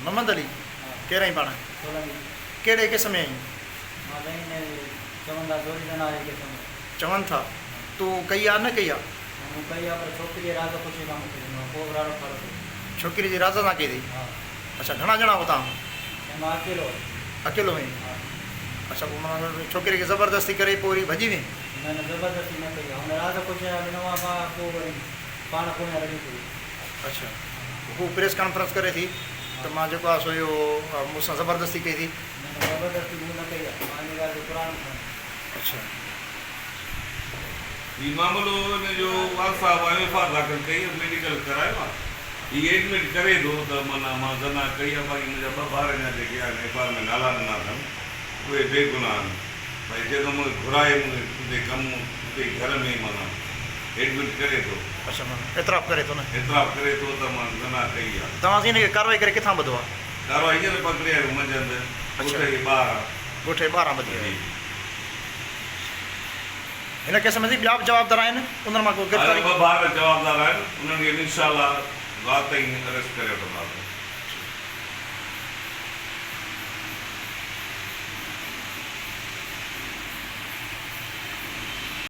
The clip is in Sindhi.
محمد علي، ڪير آهين پاڻ؟ سولنگي. ڪهڙي ڪيس ۾ آهين؟ مان سائين هن چون ٿا زوري زنا جي ڪيس ۾. چون ٿا. تو ڪئي آ نه ڪئي آ؟ نه مون ڪئي آ پر ڇوڪري جي راز خوشي سان مون کي ڏنو آ ڪو به راڙو کاڙو ڪونهي. ڇوڪري جي راز سان ڪئي اٿئي؟ ها. اڇا گهڻا ڄڻا هئو توهان؟ سائين مان اڪيلو هوس. اڪيلو هئين؟ ها. اڇا پوء معنيٰ ڇوڪري کي زبردستي ڪري پوء وري ڀڄي وئين؟ نه نه زبردستي نه ڪئي آ هن راز خوشي سان ڏنو آ مان پوء وري پاڻ پويان رڙيون ڪيون. اڇا هو پريس ڪانفرنس ڪري ٿي ته مان جيڪو آ سو اهو مون سان زبردستي ڪئي ٿي. نه نه زبردستي مون نه ڪئي آ مان ان ڳالهه تي قرآن به کڻان. اڇا. هي معاملو ان جو والد صاحب ايف I R داخل ڪئي ۽ ميڊيڪل ڪرايو آ هي ايڊمٽ ڪري ٿو ته معنيٰ مان زنا ڪئي آ باقي منهنجا ٻه ٻار اڃا جيڪي آهن ايف I R ۾ نالا ڏنا اٿن اهي بي گناهه آهن ڀائي چئي ٿو مون کي گهرائي مون کي اتي ڪم اتي گهر ۾ معنيٰ ايڊمٽ ڪري ٿو. اڇا معنيٰ اعتراف ڪري ٿو نه. اعتراف ڪري ٿو ته مان زنا ڪئي آ. توهان سين هن کي ڪارروائي ڪري ڪٿان ٻڌو آ؟ ڪارروائي هينئر پڪڙي آيو منجهند ڳوٺ جي ٻاهران. ڳوٺ جي ٻاهران ٻڌي آيو. جي. هن ڪيس ۾ سين ٻيا به جوابدار آهن انهن مان ڪو گرفتاري. ٻه ٻار جوابدار آهن انهن کي به انشاء الله رات تائين اريسٽ ڪري وٺنداسين.